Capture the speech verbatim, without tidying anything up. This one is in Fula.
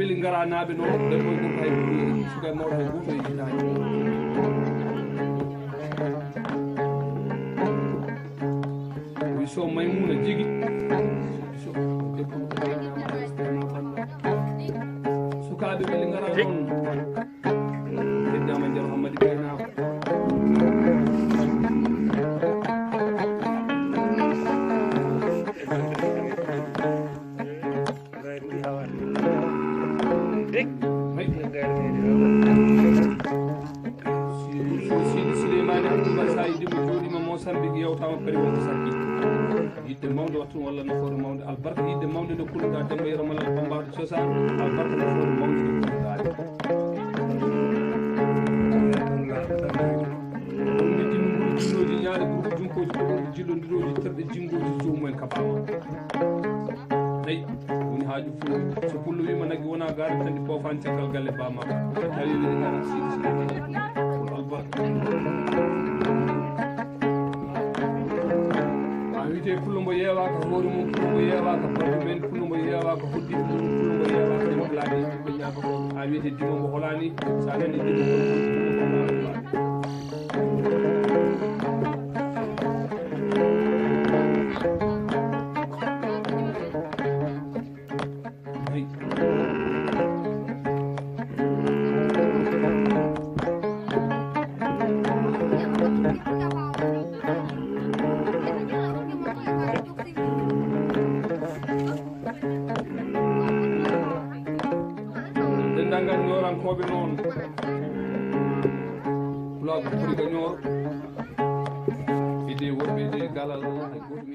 Weli ngaranaaɓe noon, ɓe koye gorko hay gooto, suka e mawɗo hay gooto e yiɗaani. Wi so Maymuna jigi. So debbo ko ɓe ñaama, sukaaɓe weli ngara noon. Heddaama Nder Hammadi Ɓeynaa. Sidi Souleymane Abdoul Baye Saïdi mo jooɗiima Mozambique yewtaama kadi wonko sakki. Yiɗde mawnde wattu walla nafoore mawnde, albarka yiɗde mawnde nde kulɗaa, Demba Yero Malal Bambaɗo cosaan, albarka nafoore mawnde nde kulɗaa. Ɗum ne jimmi nguru jinnooji ñaale groupe junkooji ko ɗum jillondirooji terɗe jinngooji joomum en kaɓaama. Nayi woni haaju fulɓe. So pullo wiima nagge wona gaari kandi poofaani caggal galle baa makko. Tawi weli ngara sidi sidi. Albarka. A wiyete pullo mbo yeewaaka hoore mum, pullo mbo yeewaaka balɗe men, pullo mbo yeewaaka hoddiiɓe mum, pullo mbo yeewaaka e mablaaɗe yimɓe ñaako. A wiyete dimo mbo holaani, so a nani dimo mbo Denndaangal Ñoorankooɓe noon, Pulaagu Foriga Ñooro, e de worɓe e de galal, hay gooto mi